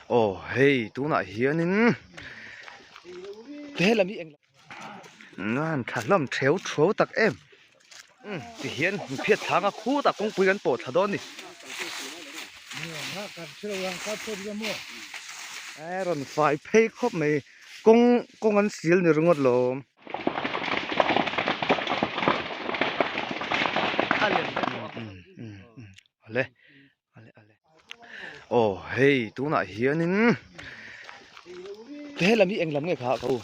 Aw hei tunah hianin helam hi eng nan tha hlawm theu thuau tak em umm ti hian phiat thlang a khutah kawngpui kan pawh thla dawn a ni e rawn fai phei khawp mai kawng kawng an sil ni ringawt lawm. Ale ale ale aw hei tunah hianin helam hi eng lam nge kha ka u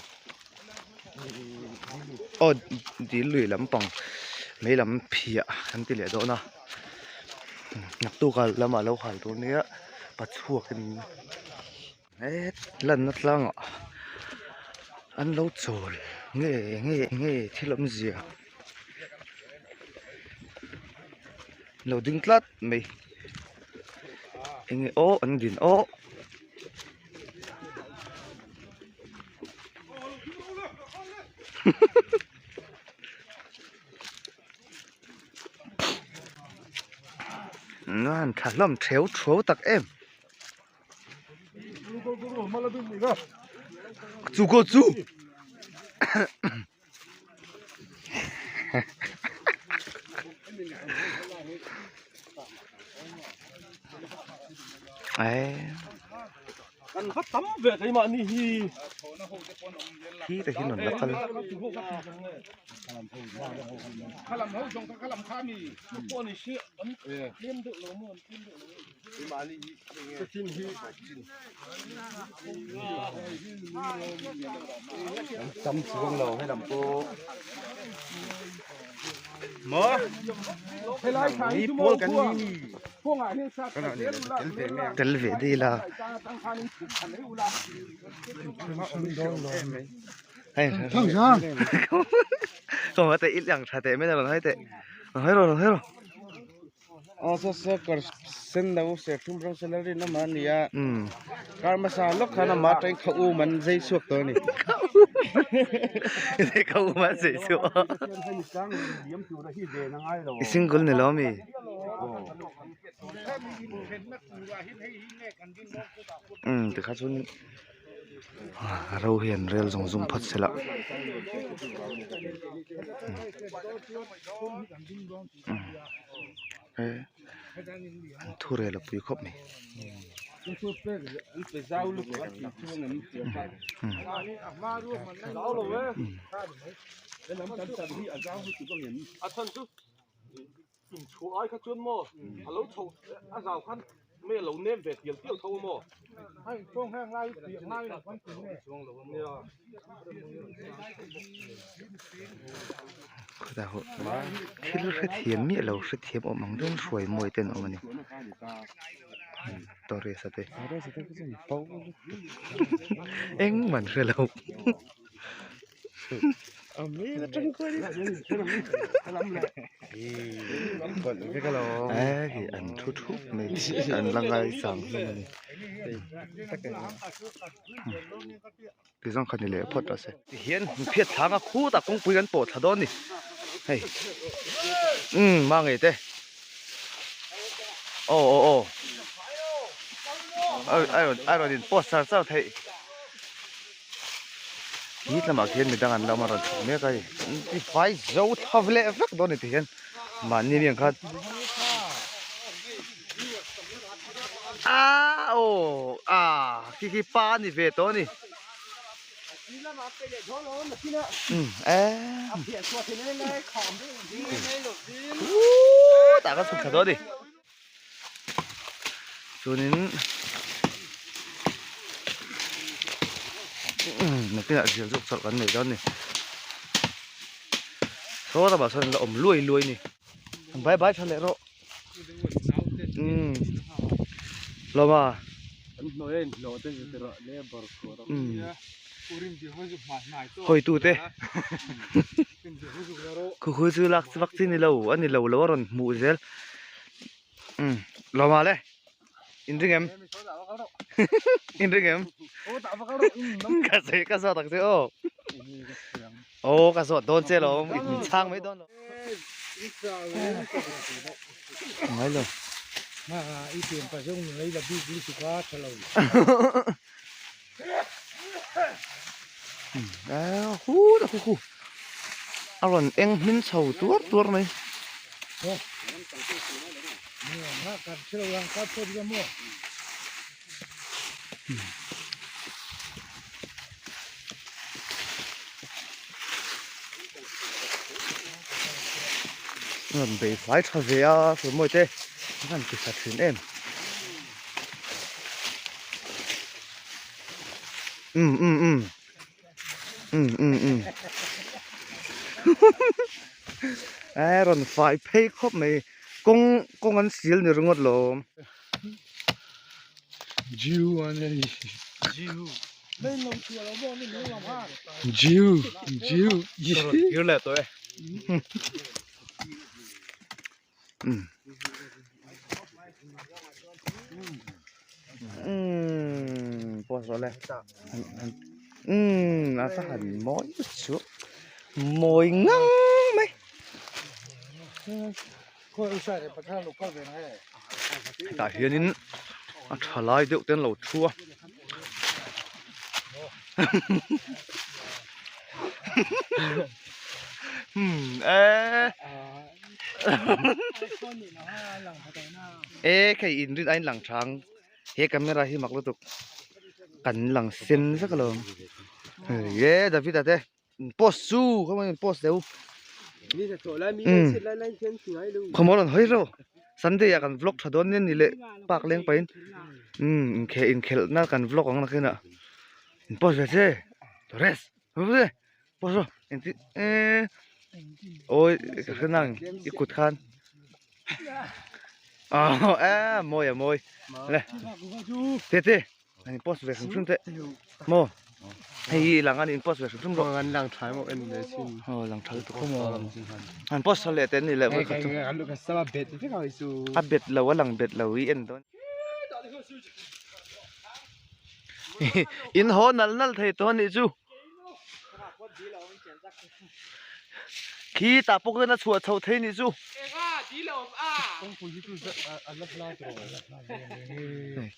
aw dil lui lampang mei lam phiah kan ti leh dawn a naktuk ah lamah lo hal tur nia pachhuakin het lanna tlangah an lo chawl nge nge nge thil awmzia lo ding tlat mai enge aw an din aw. Nan tha hlawm theu thuau tak em. Chu ko chu. Kan va tam ve keimahni hi. Khi te hian rawn la kal. Tam chuang lo helam pawh maw mi pawl kan ni ni tel ve dil a hei kawng a te il ang tha teh mai a rawn hawi teh rawn hawi rawh rawn hawi rawh. Aw saw saw kawr sen lo serthlum rawng sen a rin awm a ni a kar hmasa lawk khan amah atangin kha um an zai chhuak tawh a ni. Kha um an zai chhuak i single ni lo ami? Umm tikha chuan ro hi an rel zung zung phawt se lah. An thu rel a pui khawp mai. Khawtah pawh thil hrethiam miah lo hrethiam awm ang deuhin hruai mawi te an awm a ni Torres a te engmah an hre lo. Hei an thu thup mai an la ngaisang hlawm a ni ti zawng kha ni leh phawt rawh se tihian phiat thlang a khutah kawngpui kan pawh thla dawn a ni hei umm ma ngei te aw aw aw a rawn a rawn in post char char theih. Hi lamah khian midang an la awm a rawn chhuk mek a hei an ti fai zo tha leh vek dawn a ni tihian mahni mi ang khan aaa aw aaa khi khi pa a ni ve tawh a ni umm eee khutah khan chhuk thla dawn a ni. Chuanin nakinah zial zawk chawlh kan nei dawn a ni saw lamah sawn an la awm luai luai a ni bye bye tha leh rawh umm hlawm a hawitu te Khuhkhui chu lak vak chi ni lo a ni lo lo a rawn hmuh zel umm lawma le in ring em in ring em ka sawi ka zawt ang che aw aw ka zawt dawn che lawm in chhang mai dawn lo ngai lo. Hu hu hu a rawn eng hmin chho tuar tuar mai. Rawn bei fai tha ve a sawi te an han ti tha thin em um um um um um um e rawn fai phei khawp mai kawng kawng an sil ni ringawt lawm. Mawi ngang mai. Hetah hianin a tha lai deuh te an lo thu a e khei in rin a in lang thang he camera hi mak lutuk kan lang sen vek alawm e David-a te. Post chu khaw mai post deuh khaw maw rawn hawi reuh sunday ah kan vlog tha dawn nia ni leh park leng pahin umm inkheh inkhelh na kan vlog ang nakin ah in post ve che torres post rawh engtin eee awi ka hre nang i kut khan ah eh mawi a mawi le tete. An post ve hrim hrim te maw hei hi lang an in post ve hrim hrim rawh an lang tha emaw en ve chin aw lang tha lutuk maw an post tha leh te an ni leh vawikhat chu a bet lo a lang bet lo i en dawn in haw nal nal thei tawh anih chu Khi tah pawh khian a chhuah chhoh thei nih chu.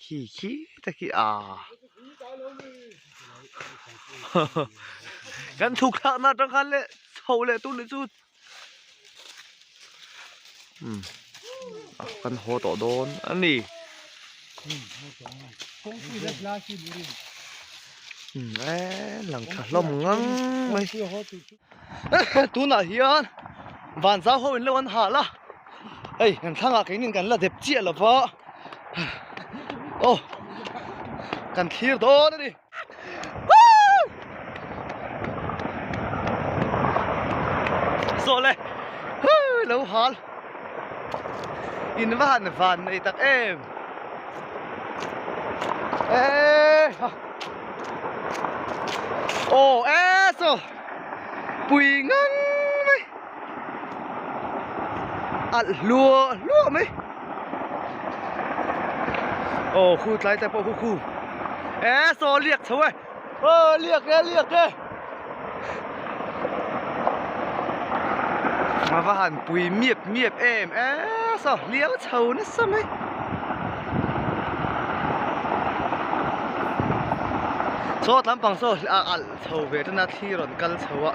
Khi khi te khi a. Kan thuk thlak na atang khan leh chho leh tur nih chu. Kan haw tawh dawn a ni. Lang tha hlawm ngang mai. Tunah hian van zau ho in lo an hal a hei kan thlangah keinin kan la dep chiah lo va aw kan thlir dawn a ni. Zawh le lo hal in va han van nei tak em e aw e saw pui ngang mai alh hluah hluah mai aw khu tlai te pawh khu khu e saw liak chho e aw liak e liak e a va han pui miap miap em e saw liau chho nasa mai. Saw tlampang saw a alh chho ve tan a thli rawn kal chho a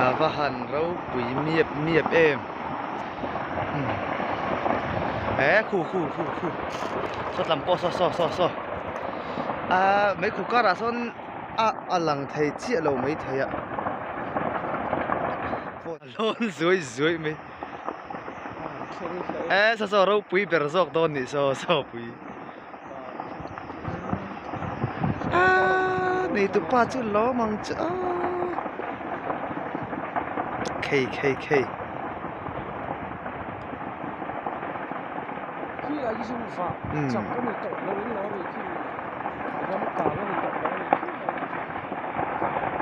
a va han ropui miap miap em e khu khu khu khu saw tlam pawh saw saw saw saw ah meikhu karah sawn a a lang thei chiah lo maithei a a lawn zuai zuai mai. E saw saw ropui ber zawk dawn nih saw saw pui aaa neitu pa chu lawm ang chu aaa khei khei khei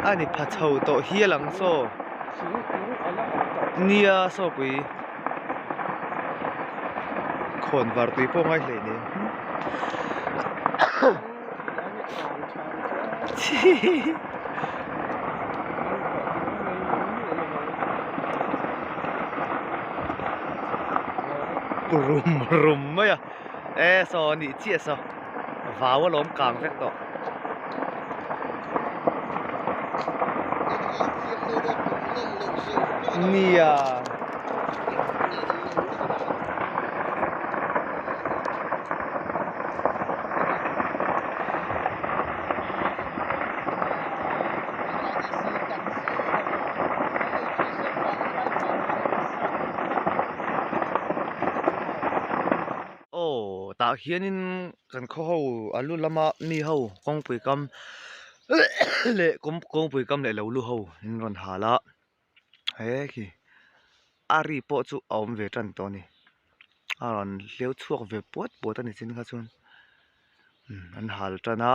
a ni pha chho tawh hial ang saw. Nia sawpui khawn var tui pawh ngai hlei nen rum rum mai a e saw a nih chiah saw vau alawm kang vek tawh. Nia. Aw tah hianin kan khaw ho a lu lama mi ho kawngpui kam leh kawngpui kam leh lo lu ho an rawn hal a he khi a ri pawh chu a awm ve tan tawh a ni a rawn hleu chhuak ve puat puat a ni chin kha chuan an hal tan a.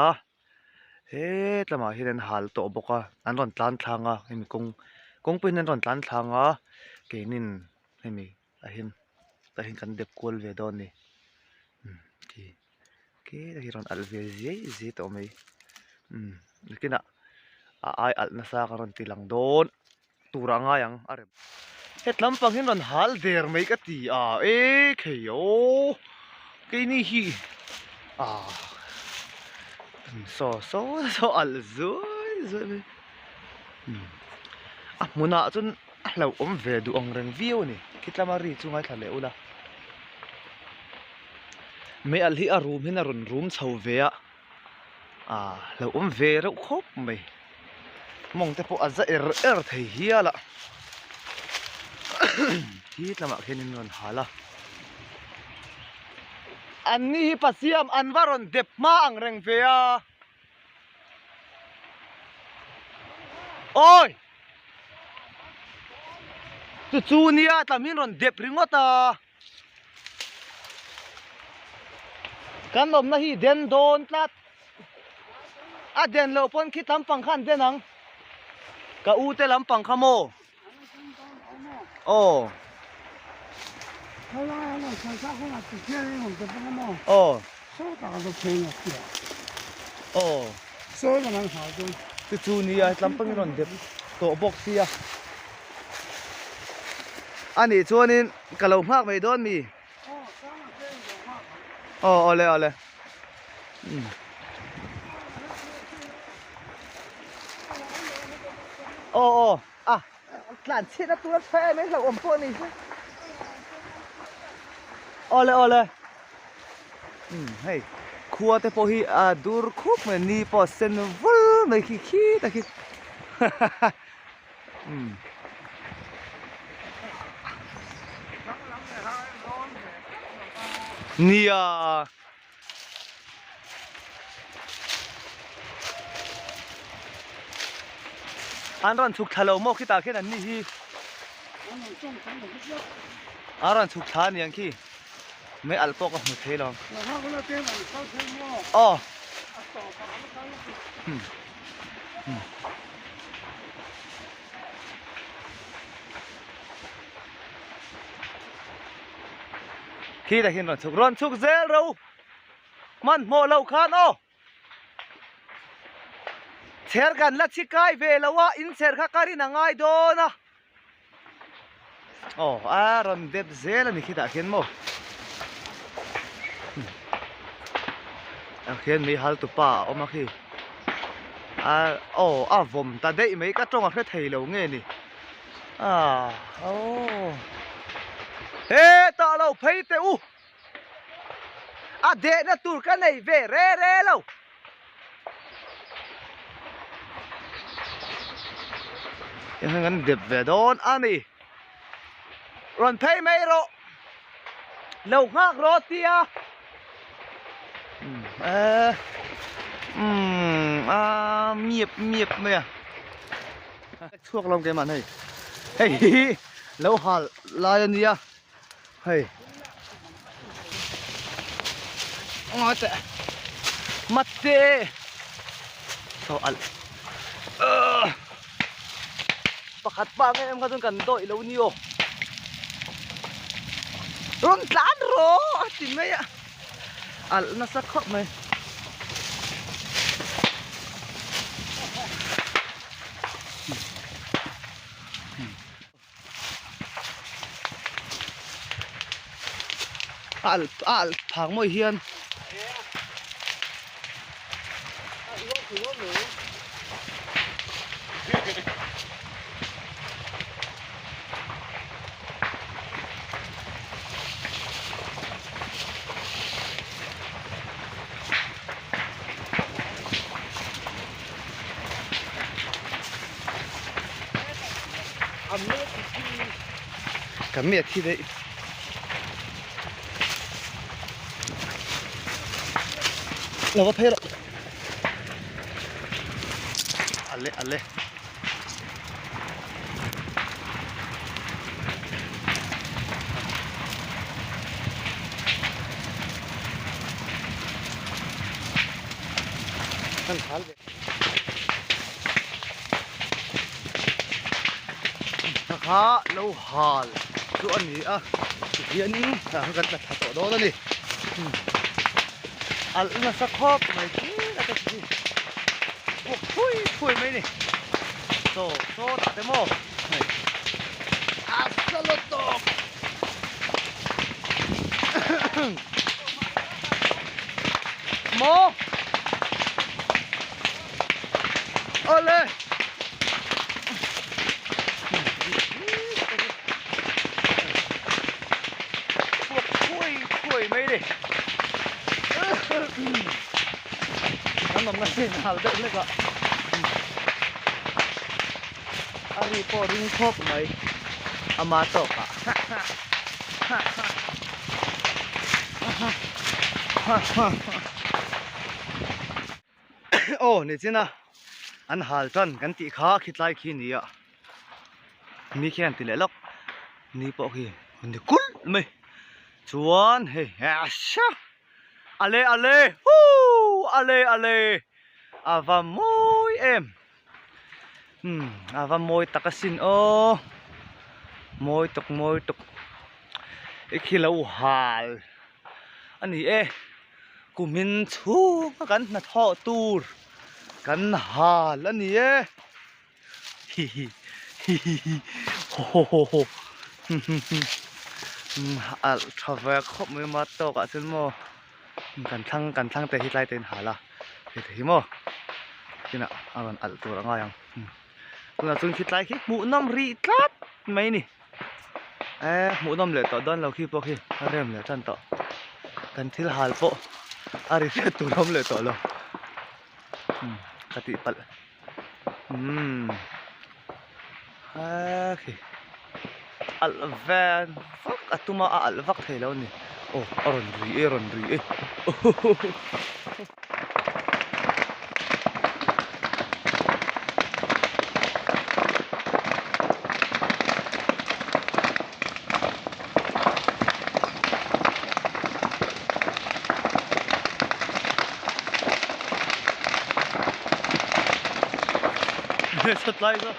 He tlamah hian an hal tawh bawk a an rawn tlan thlang a hemi kawng kawngpui hian an rawn tlan thlang a keinin hemi ah hian tah hian kan dep kual ve dawn a ni umm khi khi hi rawn alh ve zai zai tawh mai umm nakinah a ai alh nasa ka rawn ti lang dawn tur a ngai ang a rem hetlam pang hian rawn hal der mai ka ti a e khei aw keini hi ah saw saw saw alh zuai zuai mai a hmunah chuan a hlauhawm ve duh ang reng viau a ni khitlama ri chu ngaithla leh ula mei alh hi a rum hian a rawn rum chho ve a. Ah hlauhawm ve reuh khawp mai mawng te pawh a za er er thei hial a khi tlamah khian in rawn hal a an ni hi pasiam an va rawn dep hma ang reng ve a awi chu chu nia tlam hi an rawn dep ringawt a. Kan awmna hi den dawn tlat. A den loh pawn khi lampang kha an den ang. Ka u te lampang kha maw? Aw. Aw. Aw. Chu chu nia lampang in rawn dep tawh bawk sia. A nih chuanin ka lo nghak mai dawn mi? Aw awle awle. Aw aw a tlan chhiatna tur a tha em em hlauhawm pawh a ni hi. Awle awle. Hei khua te pawh hi a dur khup mai ni pawh a sen vul mai khi khi ta khi. Nia. An rawn chhuk thla lo maw khitah khian an ni hi. An rawn chhuk thla aniang khi. Mei alh pawh ka hmu thei lo. Aw. Khi ta hian rawn chhuk rawn chhuk zel ro hmanhmawh loh khan aw chher kan la chhi kai ve lo a in chher kha ka rin a ngai dawn a aw a rawn dep zel a ni khitah khian maw ah khian mei hal tupa a awm a khi a aw a vawm ta daih mai ka tawng a hre thei lo nge ni ah aw hetah lo phei teh u a dehna tur ka nei ve re re lo. Heng an dep ve dawn a ni. Rawn phei mai rawh. Lo nghak rawh tia. Eh. Um a miap miap mai a. Chhuak lo keimah hei. Hei hi lo hal lai a nia. Hei. Ngawi teh. Mate. Saw alh. Pakhat pa nge em kha chuan kan dawih lo ni aw. Rawn tlan rawh a ti mai a. Alh nasa khawp mai. A alh a alh phang mawi hian. Kan mi a thi daih. Lo va phei rawh. Ale ale. Kan hal ve. Kha lo hal chu a ni a tihianin tah khan kan tla thla tawh dawn a ni alh nasa khawp mai thil a ta chi buak phui phui mai a ni chaw chaw tah te maw hei a sa lawt tawp maw awle. Chhuak phuai phuai mai ni. Kan awmna hi hal deuh hlek a. A ri pawh ring khawp mai. Ama tawk ah. Aw ni chin a an hal tan kan tih kha khitlai khi ni a mi khian ti leh lawk ni pawh khi ni kulh mai chuan hei asha ale ale huu ale ale a va mawi em umm a va mawi tak asin aw mawi tuk mawi tuk i khi lo hal a ni e. Kumin chhunga kan hnathawh tur kan hal a ni e hihi hihihi haw haw haw haw alh tha ve khawp mai a tawk ah chuan maw kan thlang kan thlang te hi tlai te in hal a hei te hi maw kinah a rawn alh tur a ngai ang tunah chuan khi tlai khi hmuhnawm rih tlat mai a ni. Eh hmuhnawm leh tawh dawn lo khi pawh khi a rem leh tan tawh kan thil hal pawh a ri hriat tur awm leh tawh lo umm ka tih palh umm he khi alh vel vak a tum a a alh vak thei lo a ni aw a rawn ri e a rawn ri e. Satlai saw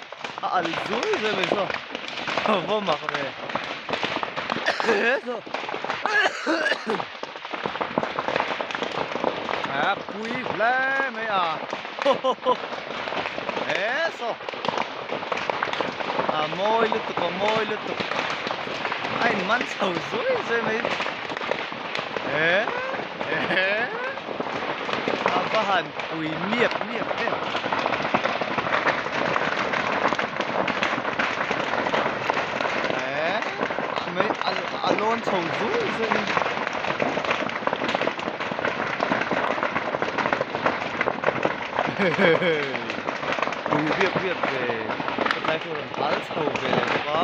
a al zui zui mai saw a va mak ve saw. A pui hle mai a he saw a mawi lutuk a mawi lutuk a in man chho zui zui mai he he a va han pui miap miap em. He a lawn chho zui zui mai. Pui riap riap ve hetlai chu a rawn hal chho ve leh bawk a.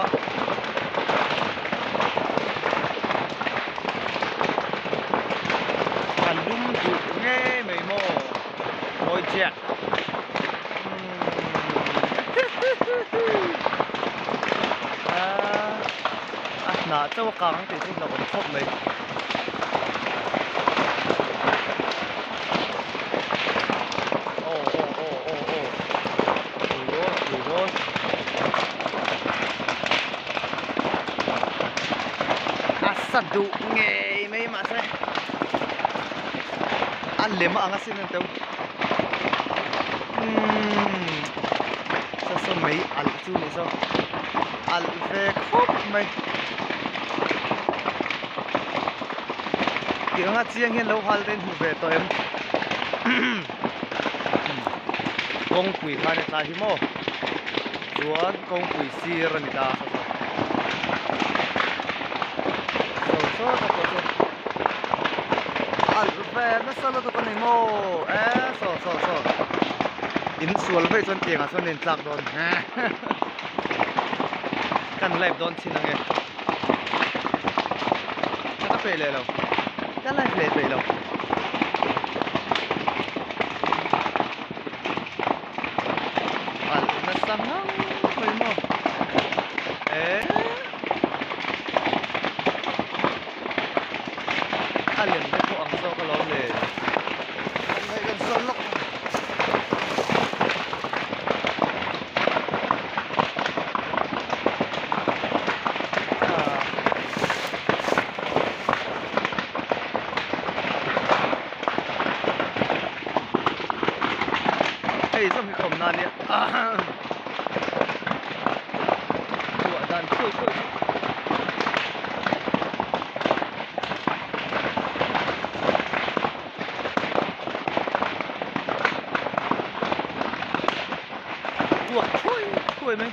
A lum duh ngei mai maw mawi chiah a hnah chauh a kang tih chu hlauhawm khawp mai. Aw aw aw aw aw pui dawn pui dawn a sa duh ngei mai mahse a lem ang asin an teuh umm saw saw mai alh chu ni saw alh ve khawp mai. Tiang anga chiang hian lo hal te in hmu ve tawh em? Kawngpui khan hetlai hi maw chuan kawngpui sir a ni ta saw saw. Saw saw ta pawh chu alh ve nasa lutuk a ni maw e saw saw saw in sual veih chuan tiang ah chuan a intlak dawn kan live dawn chin ange ka peih leh lo ka live leh peih lo. Alh nasa ngang mai maw eh a lem te pawh ang zawk alawm le hei kan sawn lawk Hei zawng hi ka awmna ania Ruah dan thuai thuai chu Ruah thuai thuai mai.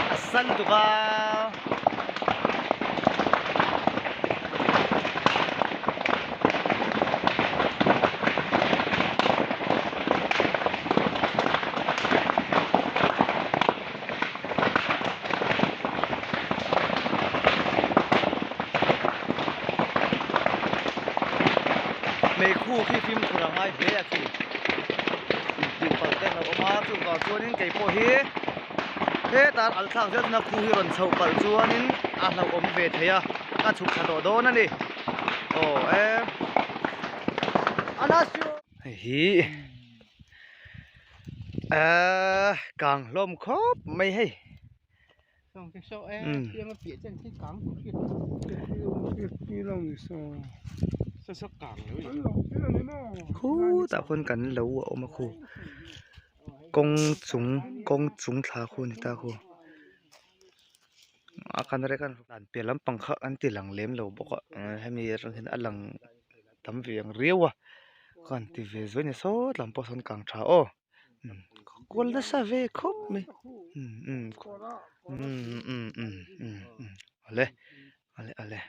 A san tuk a. Meikhu khi fimkhur a ngai hle a khi. Tih palh te an lo awm a chuvang chuanin kei pawh hi hetah al thlak zet na khu hi rawn chhoh palh chuanin a hlauhawm ve thei a ka chhuk thla tawh dawn a ni aw e hei hi ehh kang hlawm khawp mai hei. Khutah khuan kan lo a awm a khu kawng chung kawng chung thla khu a ni ta khu a kan rek a dan piah lampang kha an ti lang lem lo bawk a hemi atang hian a lang tam ve ang riau a khan ti ve zuai ni sawt lam pawh sawn kang tha aw. Kual nasa ve khawp mai umm umm umm umm umm awle awle awle.